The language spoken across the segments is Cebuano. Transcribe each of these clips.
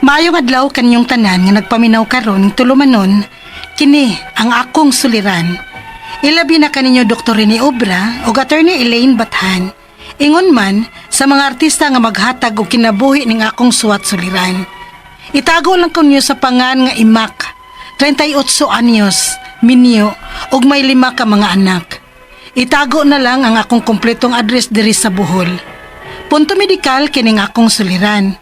Maayong adlaw kaninyong tanan nga nagpaminaw karon tulumanon kini ang akong suliran. Ilabi na kaninyo Dr. Rene Obra ug Attorney Elaine Bathan. Ingon man sa mga artista nga maghatag og kinabuhi ning akong suwat suliran. Itago lang kunyo sa pangan nga imak, 38 anyos, minyo ug may 5 ka mga anak. Itago na lang ang akong kompletong address diri sa Bohol. Punto medikal kining akong suliran.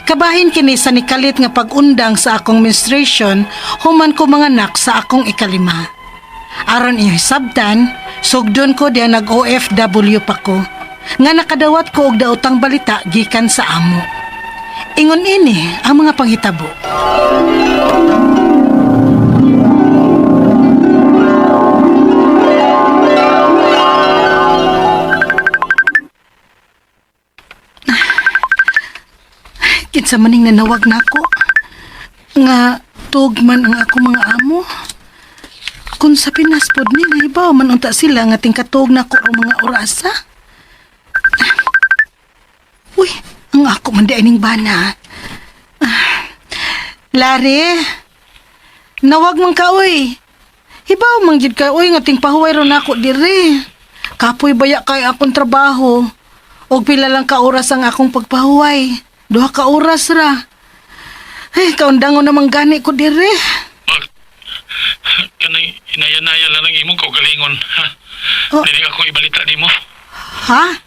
Kabahin kini sa nikalit nga pag-undang sa akong menstruation human ko manganak sa akong ikalima. Aron inyong hisabtan, sugdon ko diya nag-OFW pa ko, nga nakadawat ko og daotang balita gikan sa amo. Ingon ini ang mga panghitabo. Kinsa maning nanawag nako nga tugman ang ako mga amo. Kung sa Pinas pod ni nahibaw man unta sila nga tingkatug nako ang mga orasa. Uy, ang ako man di ning bana. Lari, nawag man ka uy. Hibaw man gid ka uy nga tingpahuway ron nako diri. Kapoy baya kay akong trabaho. Og pila lang ka oras ang akong pagpahuway. 2 ka oras ra. Ay, kaundangon naman gani ko dire. Kanang inaya-naya lang ang imong kaugalingon, ha? Oh. Dili ako ibalita nimo. Ha?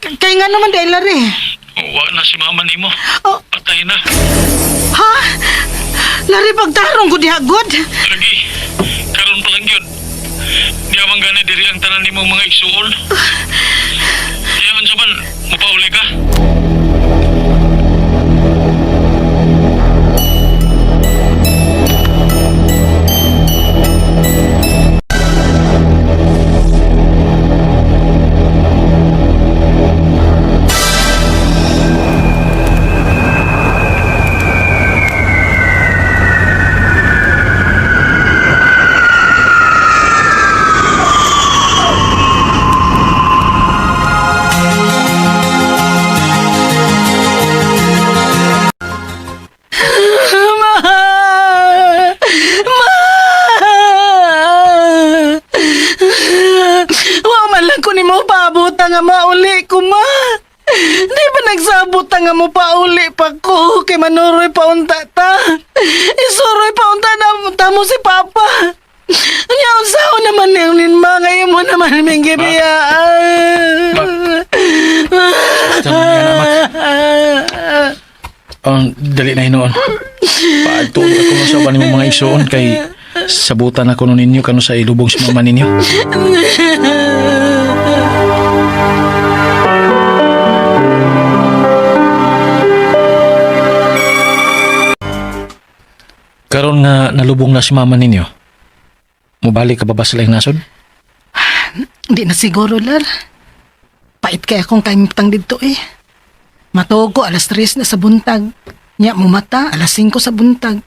Kay nga naman dahil lari. Wa na si mama nimo. Oh. Patay na. Ha? Lari pagtarong ko diha, god. Lagi, karon pa lang yun. Di man gani diri ang tanan nimong mga igsuon. Di man sa man, mapauli ka. Ma! Ma! Wa man lang ko nimo paabot nga mauli ko, ma. Di ba nagsabot nga mo pauli pa ko kay manuroy pa unta ta. Isuroy pa unta na tamo si Papa. Anya unsaon naman ni ma ngayon mo naman ming gibiyaan. Dali na hinuon. Paadtuon ka kuno sa uban nimong mga igsuon kay sabutan ako nun ninyo kano sa ilubong si mama ninyo. Karon nga nalubong na si mama ninyo, mubalik ka ba ba sa laing nasod? Hindi na siguro, Lar. Pait kay akong kaimtang dito eh. Matugo, 3:00 na sa buntag. Nya, mumata, 5:00 sa buntag.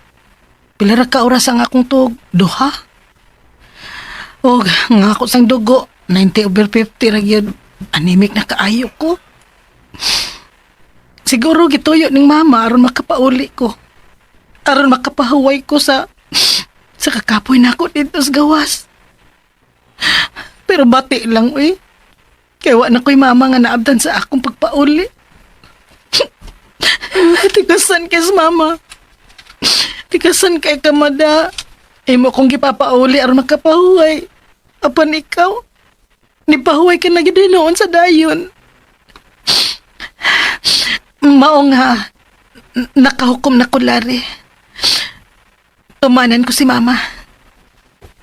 Pila ra ka oras ang akong tuog? 2. Og, nga ako sang dugo, 90/50 ra gyud. Anemic na kaayo ko. Siguro gituyo ning mama aron makapauli ko. Aron makapahuway ko sa kakapoy nako dito sa gawas. Pero bati lang, uy. Kaya wa na ko'y mama nga naabdan sa akong pagpauli. Tigasan kay sa mama. Tigasan kay kamada. Imo kong gipapauli aron makapahuway. Apan ikaw, nipahuway ka na gid noon sa dayon. Mao nga, nakahukom na ko, Lari. Tumanan ko si mama.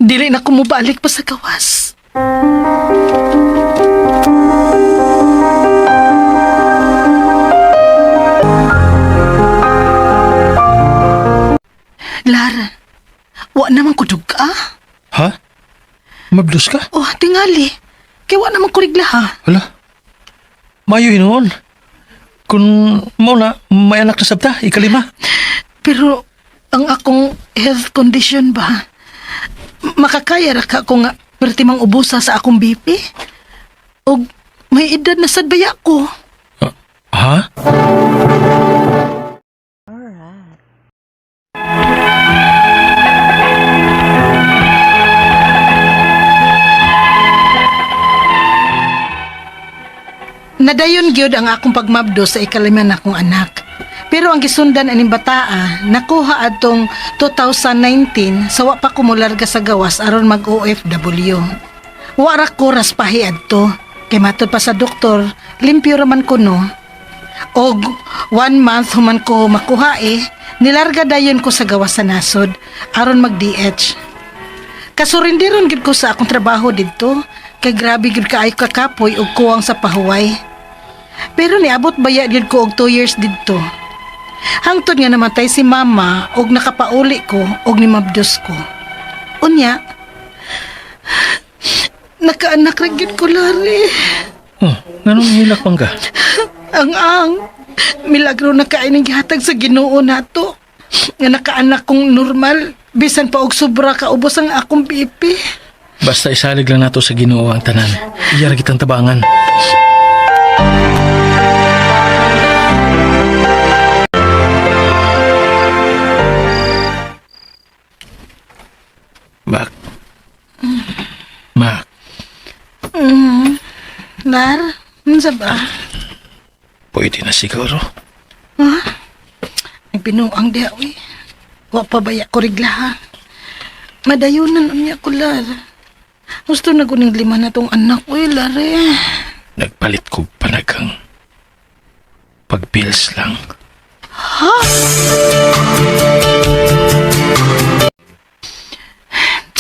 Dili na ko mubalik pa sa gawas. Lara, wa naman ko duga. Ha? Mablos ka? Oh, tingali. Kaya wa naman ko rigla ha. Hala. Mayo hinuon. Kung mo na, may anak na sabta, ikalima. Pero ang akong health condition ba, makakaya ra ka ko nga perti mang ubusa sa akong BP? Og may edad na sad baya ko. Ha? Alright. Nadayon gyud ang akong pagmabdo sa ikalima na akong anak. Pero ang gisundan aning bataa, nakuha adtong 2019 sa wa pa ko molarga sa gawas aron mag OFW. Wa ra ko raspahi adto. Kay matud pa sa doktor, limpyo ra man kuno. Og 1 month human ko makuha eh, nilarga dayon ko sa gawas sa nasod aron mag DH. Kasurindiron gid ko sa akong trabaho didto kay grabe gid kaayo kakapoy og kuwang sa pahuway. Pero niabot baya gid ko og 2 years didto. Hangtod nga namatay si mama og nakapauli ko og nimabdos ko. Unya, nakaanak ra gid ko, Larry. Oh, nganong hilak man ka? Ang milagro na kaayo ning gihatag sa Ginoo nato. Nga nakaanak kong normal, bisan pa og sobra ka ubos ang akong BP. Basta isalig lang nato sa Ginoo ang tanan. Iya ra kitang tabangan. Mak. Mak, Lar, unsa ba? Pwede na siguro. Nagbinuang diha, uy. Wa pa baya ko regla, ha? Madayunan unya ko, Lar. Gusto na kuning lima na tong anak, uy, Lar, eh. Nagpalit ko panagang pag-pills lang.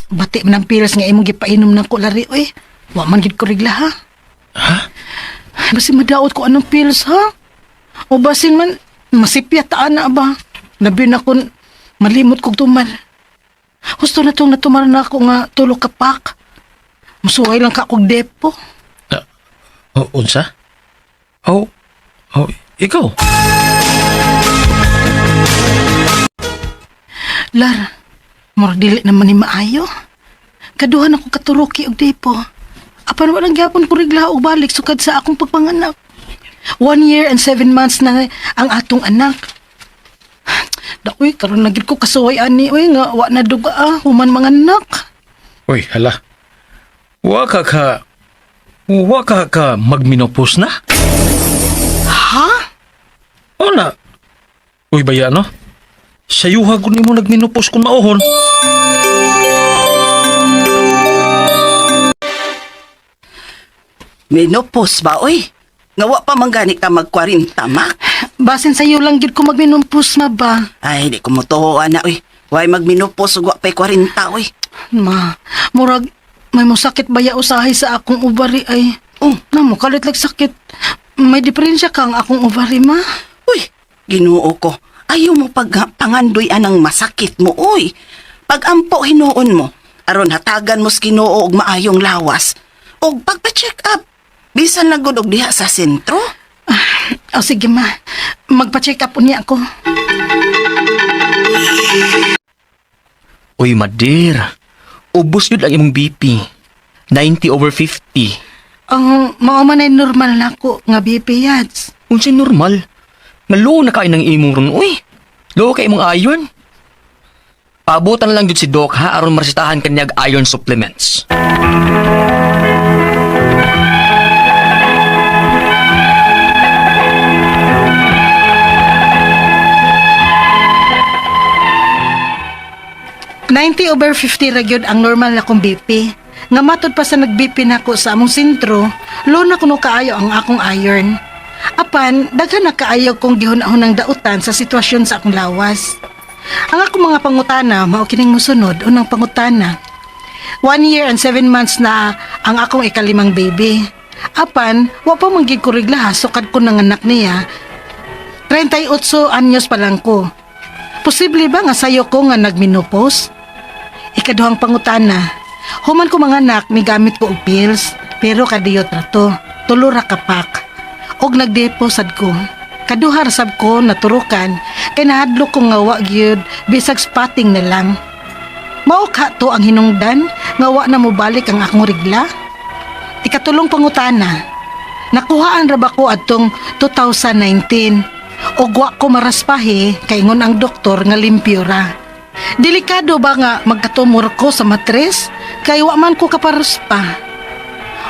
Bati man ang pills nga imong gipainom nako, Larry, uy. Wa man gid ko regla, ha? Ha? Basin madaot ko anong pills, ha? O basin man, masipya taan na ba? Labi na kun malimot kog tumar. Gusto na tong natumar na ako nga tulo ka pak. Musuway lang ka kog depo. Ah, oh, unsa? Oh, ikaw. Lar, murag dili naman ni maayo. Kaduhan ako katuruki og depo. Apan walang gyapon ko regla og balik sukad sa akong pagpanganak. 1 year and 7 months na ang atong anak. Daoy, karon na gid ko kasuway ani oy nga wa na duga ah, human mga anak. Uy, hala. Wa ka magminopos na? Ha? O na. Uy, baya no? Sayuha ko nimo nagminopos kung maohon. Menopause ba, oy? Nga wa pa man gani ka magkwarinta, mak. Basin sa iyo lang gid ko magminumpos ma ba? Ay, di ko motuo, ana, oy. Way magmenopause ug wa pa'y 40, oy. Ma, murag may musakit ba ya usahay sa akong ovary ay? Oh. Na mo kalit lag sakit. May diferensya ka ang akong ovary ma. Uy, Ginoo ko. Ayaw mo pag pangandoy anang masakit mo, oy. Pagampo hinuon mo, aron hatagan mo sa Ginoo og maayong lawas. Og pagpa-check up, bisan lang gud og diha sa sentro. O sige ma, magpa-check up unya ako. Uy, Madir. Ubos yun ang imong BP. 90 over 50. Ang mao man ay normal na ako nga BP yads. Unsay normal. Nga low na kayo ng imong ron, uy. Low kay imong iron. Paabutan na lang jud si Doc ha aron maresetahan kanyag iron supplements. 90 over 50 ra gyud ang normal na kong BP. Nga matud pa sa nag-BP nako sa among sentro, low na kuno kaayo ang akong iron. Apan, daghan na kaayo kong gihun-ahon ng dautan sa sitwasyon sa akong lawas. Ang akong mga pangutana, mao kining mosunod, unang pangutana. 1 year and 7 months na ang akong ikalimang baby. Apan, wa pa man gid ko regla sukad ko nanganak niya. 38 anyos pa lang ko. Posible ba nga sayo ko nga nagmenopause? Ikaduhang pangutana. Human ko mga anak, migamit ko og pills, pero kadiyot ra to. Tulo ra ka pack. Og nagdepo sad ko. Kaduha ra sab ko naturukan kay nahadlok ko nga wa gyud bisag spotting na lang. Mao ka to ang hinungdan nga wa na mobalik ang akong regla? Ikatulong pangutana. Nakuhaan ra ba ko adtong 2019 og wa ko maraspahi kay ingon ang doktor nga limpyo ra. Delikado ba nga magkatumor ko sa matres kay wa man ko kaparaspa?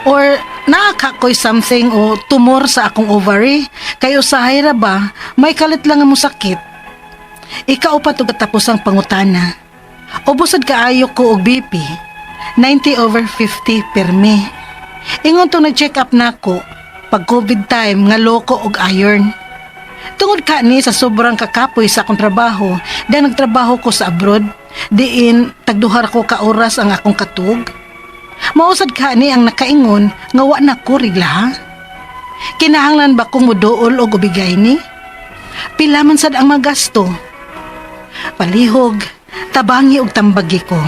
Or Naa ka ko'y something o tumor sa akong ovary, kay usahay ra ba, may kalit lang nga mosakit? Ikaupat og katapos ang pangutana. Ubos sad kaayo ko og BP. 90/50 permi. Ingon tong nag-check up nako pag COVID time nga low ko og iron. Tungod ka ni sa sobrang kakapoy sa akong trabaho, dahil nagtrabaho ko sa abroad, diin tagduhar ko ka oras ang akong katug. Mao sad ka ni ang nakaingon nga wa na ko rigla. Kinahanglan ba kong muduol og OB-GYN? Pila man sad ang magasto? Palihog, tabangi og tambagi ko.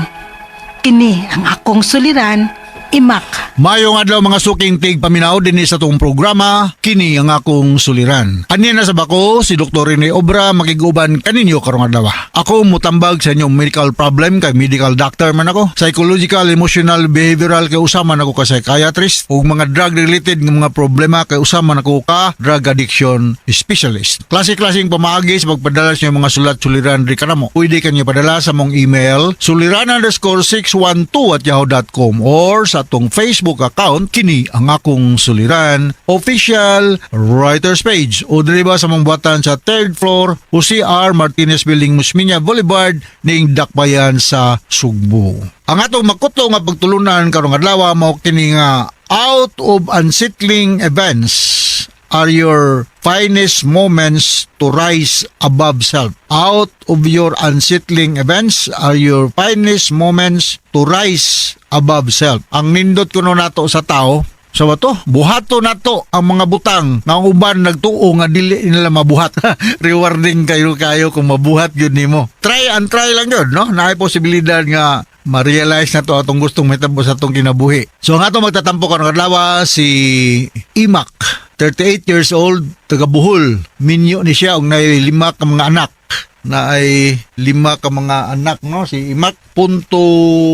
Kini ang akong suliran, Imak. Mayong adlaw, mga suking tig paminaw dinhi sa atong programa, kini ang akong suliran. Ani na sa bako si Dr. Rene Obra, makiguban kaninyo karong adlaw. Ako mutambag sa inyong medical problem kay medical doctor man ako. Psychological, emotional, behavioral kay usa man ako ka psychiatrist, ug mga drug related nga mga problema kay usa man ako ka drug addiction specialist. Klase-klaseng pamaagi sa pagpadala sa inyong mga sulat suliran diri kanamo. Pwede kanyo padala sa mong email suliran_612@yahoo.com or sa atong Facebook account, kini ang akong suliran official writers page, o diri ba sa mong buhatan sa third floor, Jose R. Martinez Building, Osmeña Boulevard ning Dakbayan sa Sugbo. Ang atong makuto nga pagtulunan karong adlaw mao kini nga "Out of unsettling events are your finest moments to rise above self." Out of your unsettling events are your finest moments to rise above self. Ang nindot kuno nato sa tao, sa bato, buhato nato ang mga butang nga ang uban nagtuo nga dili nila mabuhat. Rewarding kayo kayo kung mabuhat gyud nimo. Try and try lang yun, no? Naay posibilidad nga ma-realize na to atong gustong mahitabo sa atong kinabuhi. So ang atong magtatampo karong adlaw si Imak, 38 years old, taga Bohol. Minyo ni siya og naay lima ka mga anak na ay lima ka mga anak, no? Si Imak, punto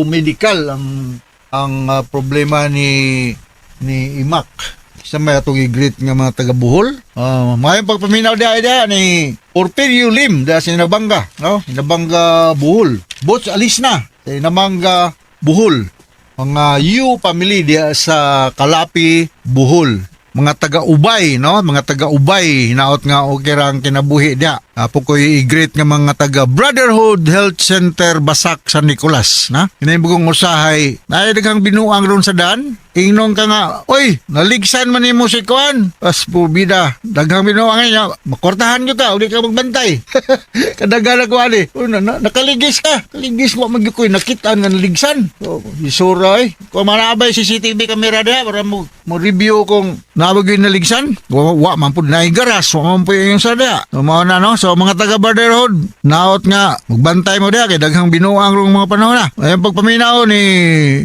medical ang problema ni Imak. Sa may atong i-greet nga mga taga Bohol. Mayong pagpaminaw diha diha ni Porfirio Lim diha sa Inabanga, no? Inabanga, Bohol. Boots Alisna sa Inabanga, Bohol. Mga Yu family diha sa Kalapi, Bohol. Mga taga-Ubay, no? Mga taga-Ubay, hinaot nga okay ra ang kinabuhi diha. Apo ko'y i-greet nga mga taga Brotherhood Health Center, Basak, San Nicolas, na? Hinahimugong usahay, naay daghang binuang ron sa daan. Ingnon ka nga, "Oy, naligsan man nimo si kuan." Pas bida, daghang binuang niya, makortahan nyo ka, uli ka magbantay. Kadaghan ko ani. Uy, nakaligis ka. Kaligis wa man gyud ko'y nakita nga naligsan. So, isura eh. Kung manabay CCTV camera diha para mo review kung naa ba gyud naligsan. Wa man pud naay garas, wa man pud yung sa diha. So, mao na, no. So mga taga Brotherhood, naot nga magbantay mo diha kay daghang binuang rong mga panahon na. Ayan pagpaminaw ni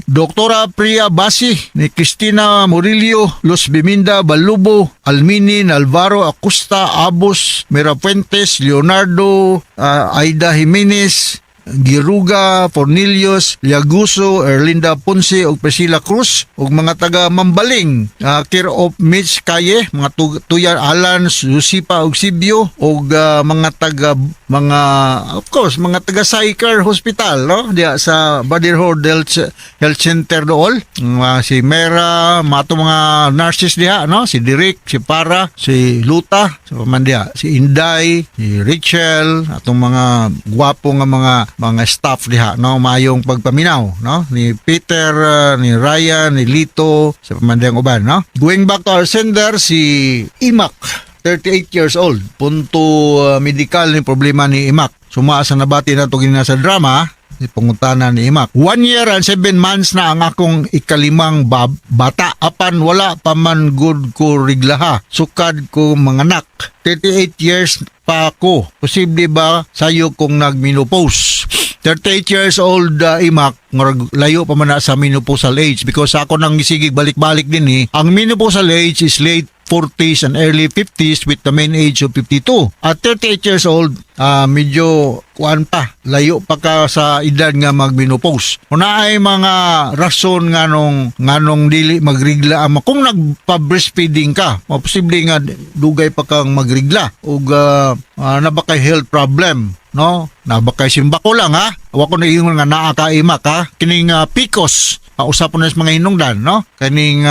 Doktora Priya Basi, ni Cristina Murillo, Luz Biminda Balubo, Almini Alvaro Acosta, Abos Mirafuentes, Leonardo, Aida Jimenez, Giruga, Fornilius, Liaguso, Erlinda Ponce ug Priscilla Cruz, ug mga taga Mambaling, care of Mitch Kaye, mga Tuyan Alan, Lucipa ug Sibyo, ug mga taga mga of course mga taga Sycar Hospital, no, diya sa Brotherhood Health Center dool. Mga si Mera, mato mga nurses diha, no, si Derek, si Para, si Luta, so man diha, si Inday, si Rachel, atong mga gwapo nga mga staff diha, no? Mayong pagpaminaw, no, ni Peter, ni Ryan, ni Lito, sa pamandang uban, no? Going back to our sender, si Imak, 38 years old, punto medical ni problema ni Imak. Suma sa nabati na to sa drama ni pangutana ni Imak. 1 year and 7 months na ang akong ikalimang bata. Apan wala pa man gud ko riglaha. Sukad ko manganak. 38 years pa ko. Posible ba sayo kong nag-menopause? 38 years old, Imak, murag layo pa man na sa menopausal age because ako nang gisigig balik-balik din eh. Ang menopausal age is late 40s and early 50s with the mean age of 52. At 38 years old, medyo kuan pa, layo pa ka sa edad nga mag-menopause. Kung naay mga rason nganong dili magrigla ang kung nagpa-breastfeeding ka, posible nga dugay pa kang magrigla ug naa ba kay health problem, no? Naa ba kay simbako lang ha. Wa ko na ingon nga naa ka, Imak, ha. Kining PCOS. Usa po na sa mga hinungdan, no? Kaning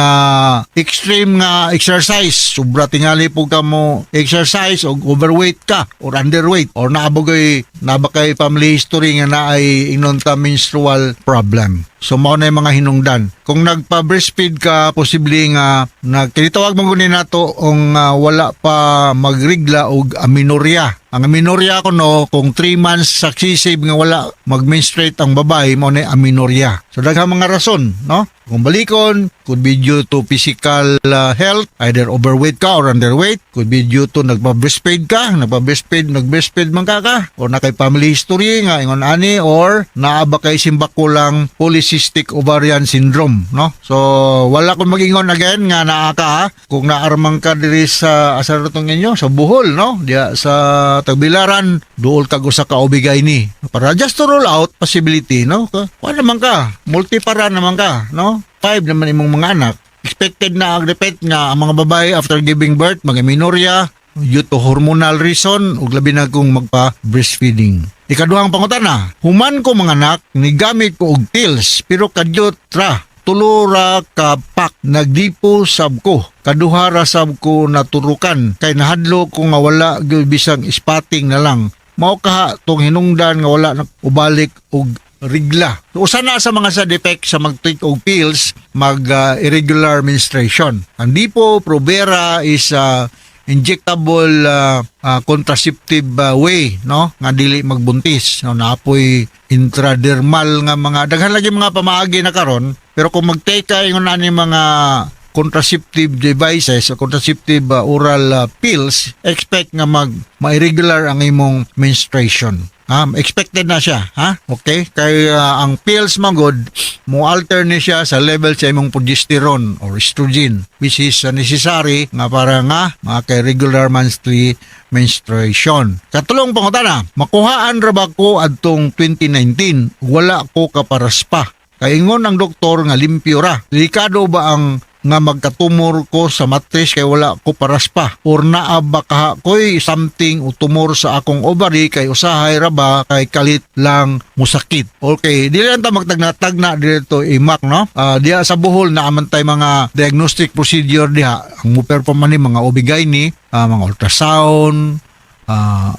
extreme nga exercise, sobra tingali po ka mo exercise og overweight ka or underweight or naa ba kay family history nga naay ingnon ta menstrual problem. So mao na yung mga hinungdan. Kung nagpa-breastfeed ka, posible nga nagtinitawag mo guni nato ang wala pa magrigla og amenorrhea. Ang amenorrhea kuno, kung 3 months successive nga wala mag-menstruate ang babae, mao na amenorrhea. So daghang mga rason, no? Kung balikon, could be due to physical health, either overweight ka or underweight, could be due to nagpa-breastfeed ka, nagpa-breastfeed, nag-breastfeed man ka, or na kay family history nga ingon ani, or naa ba kay simbakulang polycystic ovarian syndrome, no? So wala ko magingon again nga naa ka, ha? Kung naarmang ka diri sa asa tong inyo sa Bohol, no? Diya sa Tagbilaran, duol kag usa ka OB-GYN para just to rule out possibility, no? Wala naman ka, multipara naman ka, no? Five naman imong mga anak. Expected na ang repeat nga ang mga babae after giving birth mag-amenorrhea due to hormonal reason ug labi na kung magpa breastfeeding. Ikaduhang pangutana, human ko mga anak, nigamit ko og pills pero kadyot ra, tulo ra ka pack, nagdipo sab ko. Kaduha ra sab ko naturukan kay nahadlo ko nga wala gyud bisang spotting na lang. Mao kaha tong hinungdan nga wala na ubalik og rigla. So, usa na sa mga side effect sa mag-take og pills, mag irregular menstruation. Ang Depo Provera is injectable contraceptive way, no, nga dili magbuntis, no? Naapoy intradermal nga mga daghan lagi mga pamaagi na karon, pero kung mag-take ka ingon ani mga contraceptive devices o contraceptive oral pills, expect nga mag ma-irregular ang imong menstruation. Expected na siya, ha? Okay? Kay ang pills magod mo alter ni siya sa level sa imong progesterone or estrogen, which is necessary nga para nga maka regular monthly menstruation. Katulong pangutana, makuhaan ra ba ko adtong 2019? Wala ko kaparaspa. Kaingon ang doktor nga limpyo ra. Delikado ba ang nga magkatumor ko sa matris kay wala ko paraspa? Or naa ba kaha ko'y something o tumor sa akong ovary, kay usahay ra ba kay kalit lang musakit? Okay, dili lang ta magtagna-tagna dito imak, no? Diha sa Bohol naa man tay mga diagnostic procedure diha. Ang mo perform man ni mga OB-GYN, mga ultrasound,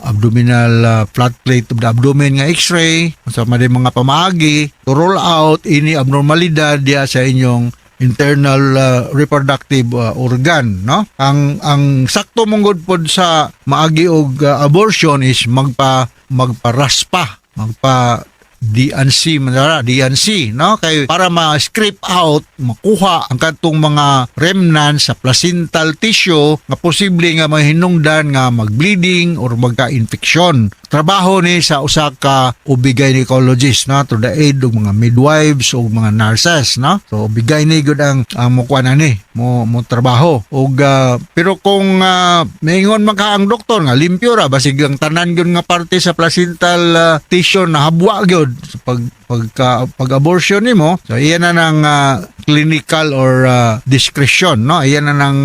abdominal flat plate of the abdomen nga x-ray, sa mga mga pamaagi to rule out ini abnormalidad diha sa inyong internal reproductive organ, no? Ang sakto mong gud pod sa maagi og abortion is magparaspa, magpa D&C man dara, D&C, no, kay para ma-scrape out, makuha ang katong mga remnants sa placental tissue nga posible nga mahinungdan nga mag-bleeding or magka-infection. Trabaho ni sa usa ka OB gynecologist, no, to the aid og mga midwives o mga nurses, no? So OB-GYN gud ang mokuha na ni mo mo trabaho og pero kung maingon man ka ang doktor nga limpyo ra, basig ang tanan gyud nga parte sa placental tissue na habwa gyud sa pag abortion nimo, so iyan na ng clinical or discretion, no? Iyan na ng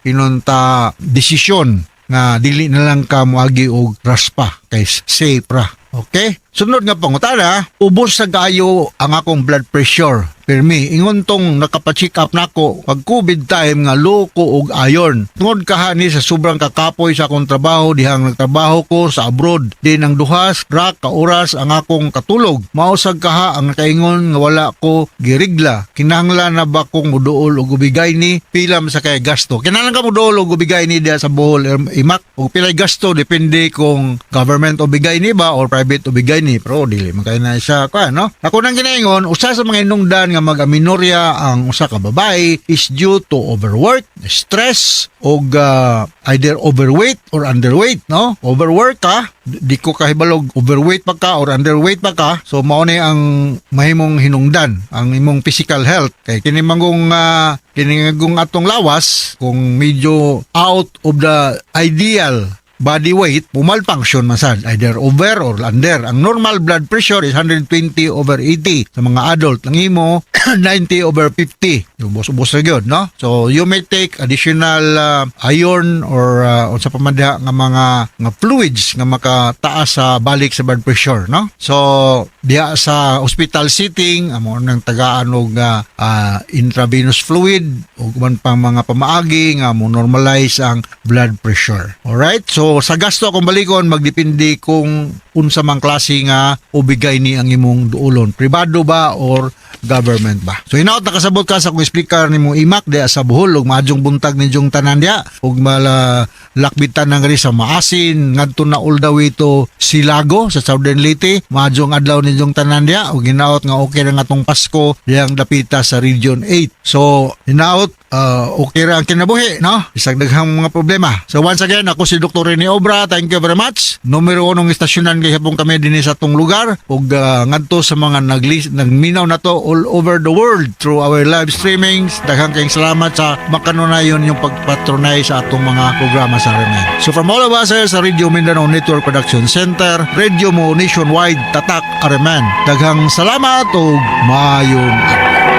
inunta desisyon nga dili na lang ka moagi og raspa kay safe ra. Okay? Sunod nga pangutana, ubos sa gayo ang akong blood pressure. Pirmi, ingon tong nakapa-check up nako pag COVID time nga low ko og iron. Tungod kaha ni sa sobrang kakapoy sa akong trabaho dihang nagtrabaho ko sa abroad. Din ang duhas ra ka oras ang akong katulog. Mausag kaha ang nakaingon nga wala ko girigla. Kinahanglan na ba kong muduol og OB-GYN? Pila man sa kay gasto? Kinahanglan ka muduol og OB-GYN diha sa Bohol, imak. Og pilay gasto depende kung government OB-GYN ba or private OB-GYN, pero dili man kay na siya kuan, no? Ako nang ginaingon, usa sa mga hinungdan nga mag-amenorrhea ang usa ka babae is due to overwork, stress og either overweight or underweight, no? Overwork ka, di ko kahibalog overweight pa ka or underweight pa ka, so mao ni ang mahimong hinungdan ang imong physical health, kay kini manggung atong lawas, kung medyo out of the ideal body weight, malfunction man sad, either over or under. Ang normal blood pressure is 120 over 80 sa mga adult. Ang imo, 90 over 50. Ubos-ubos na gyud, no? So, you may take additional iron or unsa pa man diha nga mga nga fluids nga makataas sa balik sa blood pressure, no? So, Diha sa hospital setting, amo nang tagaan og intravenous fluid ug uban pang mga pamaagi nga mo normalize ang blood pressure. Alright? So sa gasto kung balikon, magdepende kung unsa mang klase nga OB-GYN ang imong duolon. Pribado ba or government ba? So hinaot nakasabot ka sa kung speaker nimo imak diha sa Bohol ug maadjong buntag ninyong tanan diha ug mala lakbitan nang ri sa Maasin ngadto na all the way to Silago sa Southern Leyte. Maadjong adlaw ninyong tanan diha ug hinaot nga okay ra nga atong Pasko diyang dapita sa Region 8. So hinaot okay ra ang kinabuhi, no? Isang daghang mga problema. So once again, ako si Dr. Rene Obra. Thank you very much. Numero unong istasyonan gihapon kami dinhi sa atong lugar ug ngadto sa mga nagminaw nato all over the world through our live streamings. Daghang kayong salamat sa makanunayon yung pagpatronay sa atong mga programa sa RMN. So from all of us here sa Radio Mindanao Network Production Center, Radio Mo Nationwide, Tatak RMN. Daghang salamat ug maayong adlaw.